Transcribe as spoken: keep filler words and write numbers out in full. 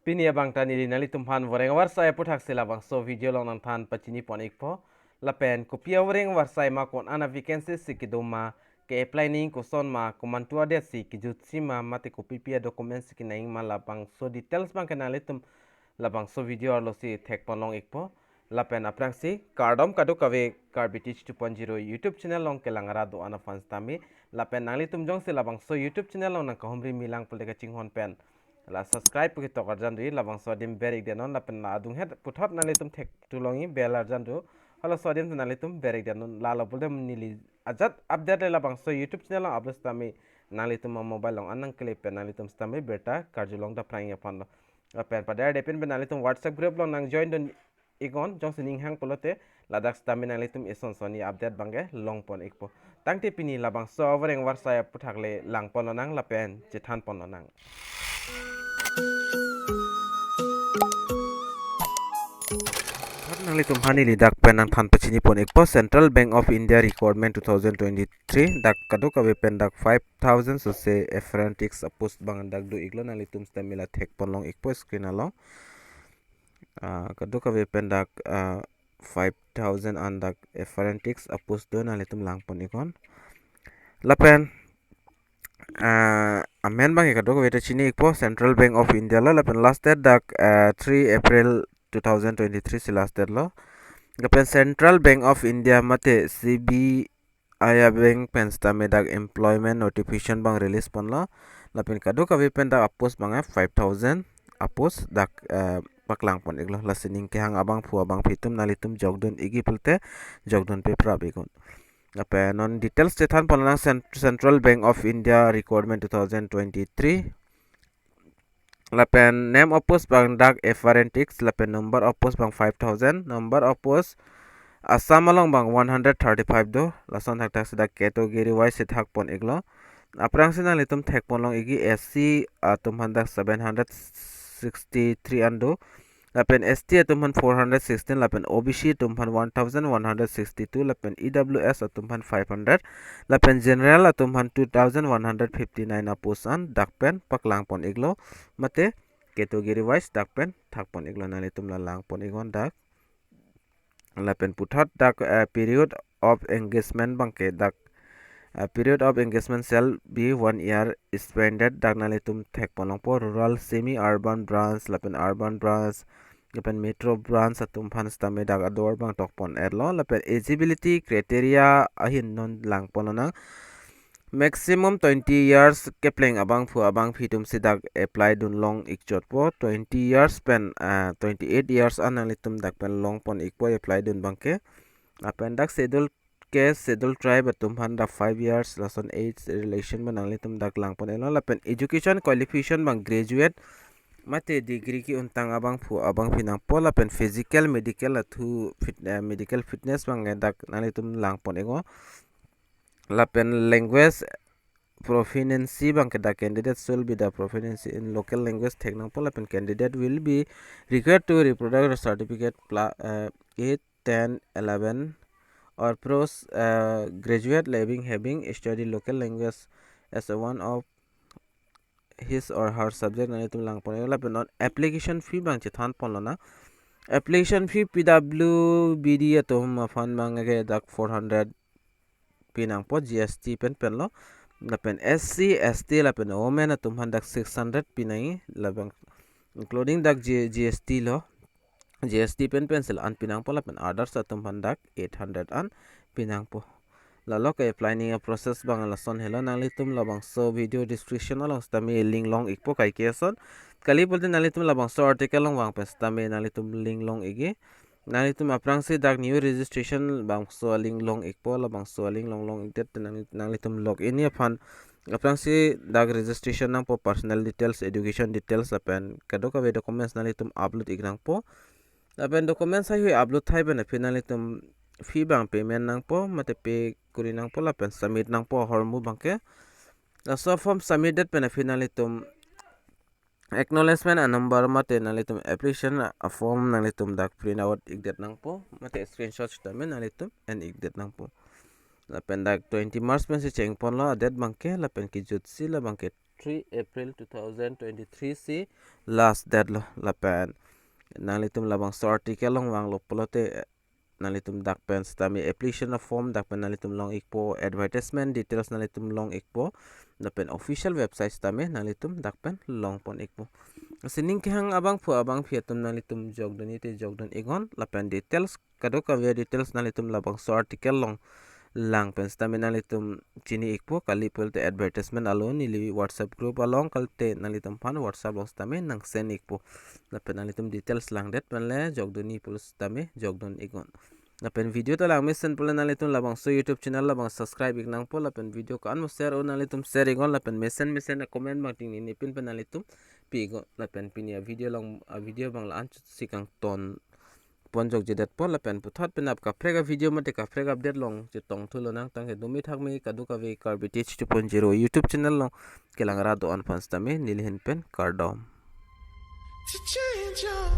Pini abang ta neli nanglitum aphan voreng avarsai aputhaksi labangso video along nangthan pachini pon ikpo. Lapen kopi avoreng avarsai ma, ko-an a-vacancy si kedo ma, ke-apply nangji koson ma, komantu adet si kejutsi ma, mate kopipi a-documents si kenangji ma, labangso details abangke nanglitum labangso video arlo si thek pon long ikpo. Lapen aphrangsi kardom kadokave Karbi Teach two point zero YouTube channel along kelang arat do-an aphan sitame. Lapen nanglitum jongsi labangso YouTube channel along nangkahumri milang pulote kachinghon pen la subscribe ketok arjan do, labangso adim ber-ik det non, lapen la adunghet puthot nanglitum thek tu longji bell arjan do, halaso adim nanglitum ber-ik det non. Lalo pulote neli ajat update le labangso YouTube channel along upload sitame nanglitum a-mobile along an nangkele pen nanglitum sitame birta karjulong daphrang aphan lo. Lapen padar depin pen nanglitum WhatsApp group along nang join dun iknon, jongsi ning hang pulote ladak sitame nanglitum eson sonni update abangke long pon ikpo. Tangte pini labangso avoreng avarsai aputhak le lang pon lonang lapen chethan pon lonang. Nanglitum aphan neli dak pen nangthan pachini pon ikpo, Central Bank of India Recruitment two thousand twenty-three, dak kadokave pen dak five thousand sose apprentice a-post abang dak do iklo, nanglitum sitame la thek pon long ikpo screen along. Ah, kadokave pen dak, ah, five thousand an dak apprentice a-post do, nanglitum lang pon iknon. Lapen, ah, amen abangke kadokave ta chini ikpo, Central Bank of India lo, lapen last date dak, ah, three April two thousand twenty-three si last date lo. Lapen Central Bank of India mate C B I a-bank pen sitame dak employment notification abang release ponlo. Lapen kadokave pen dak a-post abang five thousand a-post dak, eh, paklang pon iklo. Lasi ning kehang abangphu abangphi atum nanglitum jokdun ikji pulote jokdun pe prap iknon. Lapen non details chethan pon lonang, Cent-, Central Bank of India Recruitment two thousand twenty-three. Lapen name of post abang dak apprentice, lapen number of post abang five thousand, number of post Assam along abang one hundred thirty-five do, lason thakthak si dak category wise si thak pon iklo. Aphrangsi nanglitum thek pon long ikji, S C atum aphan dak seven hundred sixty-three an do, lapen S T atum aphan four hundred sixteen, lapen O B C atum aphan one thousand one hundred sixty-two, lapen E W S atum aphan five hundred, lapen general atum aphan two thousand one hundred fifty-nine a-post an dak pen paklang pon iklo, mate category wise dak pen thak pon iklo, nanglitum la lang pon iknon dak. Lapen puthot dak, eh, period of engagement abangke dak, eh, period of engagement shall be one year expanded, dak nanglitum thek pon longpo, rural, semi urban branch, lapen urban branch, lapen metro branch atum aphan sitame dak ador abang tok pon etlo. Lapen eligibility criteria ahin non lang pon lonang. Maximum twenty years kepleng abangphu abangphi atum si dak apply dun long ik chotpo. Twenty years pen, ah, twenty-eight years an nanglitum dak pen long pon ikpo apply dun abangke. Lapen dak schedule caste, schedule tribe atum aphan dak five years, lason age relation abang nanglitum dak lang pon iknon. Lapen education qualification abang graduate mate degree ke-untang abangphu abangphi nangpo, lapen physical, medical athu fit-, eh, medical fitness abangke dak nanglitum lang pon iknon. Lapen language proficiency abangke dak candidate should be the proficiency in local language thek nangpo, lapen candidate will be required to reproduce a certificate pla-, eh, eight, ten, eleven or post, eh, graduate leaving having studied local language as a one of his or her subject, nanglitum lang pon iknon. Lapen non application fee abang chethan pon lonang. Application fee P W B D atum aphan abangke dak four hundred pi nangpo, G S T pen penlo. Lapen S C, S T lapen women atum aphan dak six hundred pi nangji, lapen including dak G-, G S T lo. G S T pen pensi la-an pi nangpo, lapen others atum aphan dak eight hundred an pi nangpo. Lalo ke-apply nangji a-process abang lason helo, nanglitum labangso video description along sitame link long ikpo kaike ason. Kali pulote nanglitum labangso article along vang pen sitame nanglitum link long ikji. Nanglitum aphrangsi dak new registration bangso a-link long ikpo, labangso a-link long long ikdet nang-, nanglitum log in ji aphan aphrangsi dak registration nangpo, personal details, education details lapen kadokave documents nanglitum upload ik nangpo. Lapen documents heihui upload thai pen aphi nanglitum fee abang payment nangpo, mate pay kuri nangpo, lapen submit nangpo ahormu abangke. Laso form submit det pen aphi nanglitum acknowledgement a-number mate nanglitum application a-form nanglitum dak print out ikdet nangpo, mate screenshot sitame nanglitum en ikdet nangpo. Lapen dak twenty March pensi cheng ponlo a-date abangke, lapen kejutsi labangke three April two thousand twenty-three si last date lo. Lapen nanglitum labangso article along vanglo pulote, eh, nanglitum dak pen sitame application form dak pen nanglitum long ikpo, advertisement details nanglitum long ikpo, lapen official website sitame nanglitum dak pen longpon ikpo. Sining kehang abangphu abangphi atum nanglitum jokdun-i te jokdun iknon, lapen details kadokave details nanglitum labangso article along lang pen sitame nanglitum chini ikpo, kali pulote advertisement alo neli WhatsApp group along, kalite nanglitum aphan WhatsApp along sitame nang send ikpo. Lapen nanglitum details langdet pen le jokdun-i pulo sitame jokdun iknon. Lapen video ta langmesen pulo nanglitum labangso YouTube channel labang subscribe ik nangpo, lapen video ko-an mo share o nanglitum share iknon, lapen mesen mesen a comment abang tingnipin pen nanglitum pi iknon, lapen pini a video along, a video abang la-an chotsi kangton ponjokjedetpo, lapen puthot penap kaprek a video mate kaprek update along chetongthu lonang. Tangte dumi thakmi kadokave Karbi Teach two point zero YouTube channel along kelang ra do-an aphan sitame neli ahin pen kardom. To change your